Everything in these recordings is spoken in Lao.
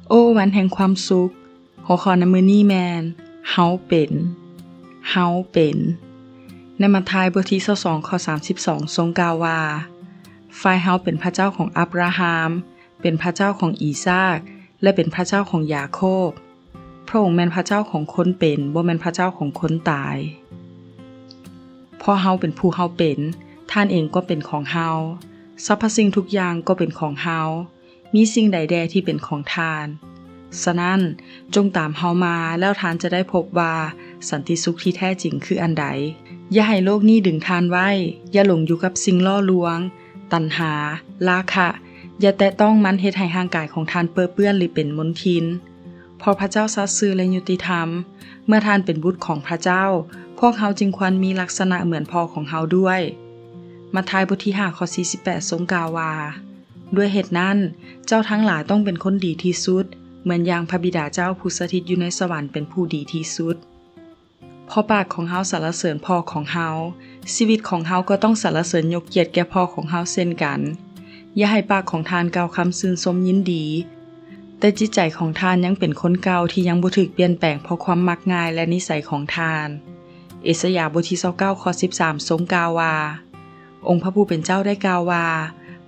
ໂອ້ ວັນແຫ່ງຄວາມສຸກ. ຫົວຂໍ້ໃນມື້ນີ້ແມ່ນ ເຮົາເປັນ ເຮົາເປັນ. ໃນມັດທາຍບົດທີຊາວສອງ ຂໍ້ສາມສິບສອງ ຊົງກ່າວວ່າ, ຝ່າຍເຮົາເປັນພະເຈົ້າຂອງອັບຣາຮາມ, ເປັນພະເຈົ້າຂອງອີສາກ ແລະ ເປັນພະເຈົ້າຂອງຢາໂຄບ. ພະອົງແມ່ນພະເຈົ້າຂອງຄົນເປັນ, ບໍ່ແມ່ນພະເຈົ້າຂອງຄົນຕາຍ. ເພາະເຮົາເປັນຜູ້ເຮົາເປັນ, ທ່ານເອງກໍເປັນຂອງເຮົາ. ສັບພະສິ່ງທຸກຢ່າງກໍເປັນຂອງເຮົາ. ມີສິ່ງໃດແດ່ທີ່ເປັນຂອງທ່ານ? ສະນັ້ນ, ຈົ່ງຕາມເຮົາມາ, ແລ້ວທ່ານຈະໄດ້ພົບວ່າສັນຕິສຸກທີ່ແທ້ຈິງຄືອັນໃດ. ຢ່າໃຫ້ໂລກນີ້ດຶງທ່ານໄວ້, ຢ່າຫຼົງຢູ່ກັບສິ່ງຫຼໍ່ລວງ, ຕັນຫາ, ລາຄະ, ຢ່າແຕະຕ້ອງມັນເຮັດໃຫ້ຮ່າງກາຍຂອງທ່ານເປິເປື້ອນ ຫຼື ເປັນມົນທິນ. ເພາະພະເຈົ້າສັດຊື່ ແລະ ຍຸຕິທຳ. ເມື່ອທ່ານເປັນບຸດຂອງພະເຈົ້າ, ພວກເຮົາຈຶ່ງຄວນມີລັກສະນະເໝືອນພໍ່ຂອງເຮົາດ້ວຍ. ມັດທາຍບົດທີຫ້າ ຂໍ້ສີ່ສິບແປດ ຊົງກ່າວວ່າ, ດ້ວຍເຫດນັ້ນ, ເຈົ້າທັງຫຼາຍຕ້ອງເປັນຄົນດີທີ່ສຸດ, ເໝືອນຢ່າງພະບິດາເຈົ້າຜູ້ສະຖິດຢູ່ໃນສະຫວັນເປັນຜູ້ດີທີ່ສຸດ. ເພາະປາກຂອງເຮົາສັນລະເສີນພໍ່ຂອງເຮົາ, ຊີວິດຂອງເຮົາກໍຕ້ອງສັນລະເສີນຍົກກຽດແກ່ພໍ່ຂອງເຮົາເຊັ່ນກັນ. ຢ່າໃຫ້ປາກຂອງທ່ານກ່າວຄຳຊື່ນຊົມຍິນດີ, ແຕ່ຈິດໃຈຂອງທ່ານຍັງເປັນຄົນເກົ່າທີ່ຍັງບໍ່ຖືກປ່ຽນແປງເພາະຄວາມມັກງ່າຍ ແລະ ນິໄສຂອງທ່ານ. ເອສາຍາບົດທີຊາວເກົ້າ ຂໍ້ສິບສາມ ຊົງກ່າວວ່າ, ອົງພະຜູ້ເປັນເຈົ້າໄດ້ກ່າວວ່າ,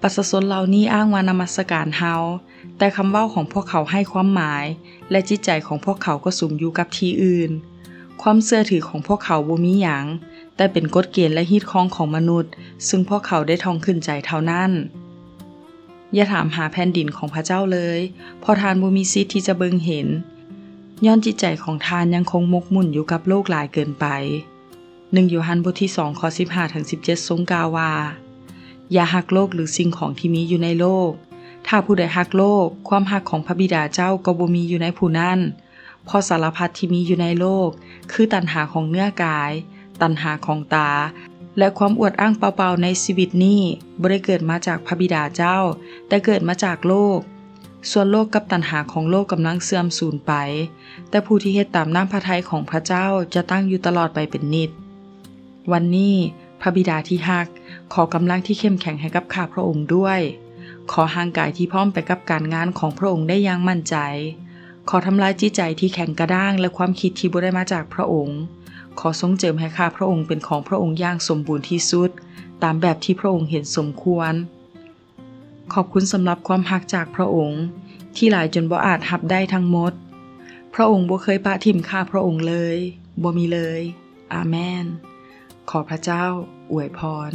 ປະຊາຊົນເຫຼົ່ານີ້ອ້າງວ່ານະມັດສະການເຮົາ, ແຕ່ຄຳເວົ້າຂອງພວກເຂົາໄຮ້ຄວາມໝາຍ, ແລະ ຈິດໃຈຂອງພວກເຂົາກໍສຸມຢູ່ກັບທີ່ອື່ນ. ຄວາມເຊື່ອຖືຂອງພວກເຂົາບໍ່ມີຫຍັງ, ແຕ່ເປັນກົດເກນ ແລະ ຮີດຄອງຂອງມະນຸດ, ຊຶ່ງພວກເຂົາໄດ້ທ່ອງຂຶ້ນໃຈເທົ່ານັ້ນ. ຢ່າຖາມຫາແຜ່ນດິນຂອງພະເຈົ້າເລີຍ, ເພາະທ່ານບໍ່ມີສິດທີ່ຈະເບິ່ງເຫັນ, ຍ້ອນຈິດໃຈຂອງທ່ານຍັງຄົງໝົກໝຸ່ນຢູ່ກັບໂລກຫຼາຍເກີນໄປ. ໜຶ່ງໂຍຮັນບົດທີສອງ ຂໍ້ສິບຫ້າເຖິງສິບເຈັດ ຊົງກ່າວວ່າ, ຢ່າຮັກໂລກ ຫຼື ສິ່ງຂອງທີ່ມີຢູ່ໃນໂລກ. ຖ້າຜູ້ໃດຮັກໂລກ, ຄວາມຮັກຂອງພະບິດາເຈົ້າກໍບໍ່ມີຢູ່ໃນຜູ້ນັ້ນ. ເພາະສາລະພັດທີ່ມີຢູ່ໃນໂລກ, ຄືຕັນຫາຂອງເນື້ອກາຍ, ຕັນຫາຂອງຕາ, ແລະ ຄວາມອວດອ້າງເປົ່າໆໃນຊີວິດນີ້, ບໍ່ໄດ້ເກີດມາຈາກພະບິດາເຈົ້າ, ແຕ່ເກີດມາຈາກໂລກ. ສ່ວນໂລກກັບຕັນຫາຂອງໂລກກຳລັງເສື່ອມສູນໄປ, ແຕ່ຜູ້ທີ່ເຮັດຕາມນ້ຳພະໄທຂອງພະເຈົ້າຈະຕັ້ງຢູ່ຕະຫຼອດໄປເປັນນິດ. ວັນນີ້, ພະບິດາທີ່ຮັກ, ຂໍກຳລັງທີ່ເຂັ້ມແຂງໃຫ້ກັບຂ້າພະອົງດ້ວຍ. ຂໍຮ່າງກາຍທີ່ພ້ອມໄປກັບການງານຂອງພະອົງໄດ້ຢ່າງໝັ້ນໃຈ. ຂໍທຳລາຍຈິດໃຈທີ່ແຂງກະດ້າງ ແລະ ຄວາມຄິດທີ່ບໍ່ໄດ້ມາຈາກພະອົງ. ຂໍຊົງເຈີມໃຫ້ຂ້າພະອົງເປັນຂອງພະອົງຢ່າງສົມບູນທີ່ສຸດ, ຕາມແບບທີ່ພະອົງເຫັນສົມຄວນ. ຂອບຄຸນສຳລັບຄວາມຮັກຈາກພະອົງ ທີ່ຫຼາຍຈົນບໍ່ອາດຮັບໄດ້ທັງໝົດ. ພະອົງບໍ່ເຄີຍປະຖິ້ມຂ້າພະອົງເລີຍ, ບໍ່ມີເລີຍ. ອາເມນ. ຂໍພະເຈົ້າອວຍພອນ.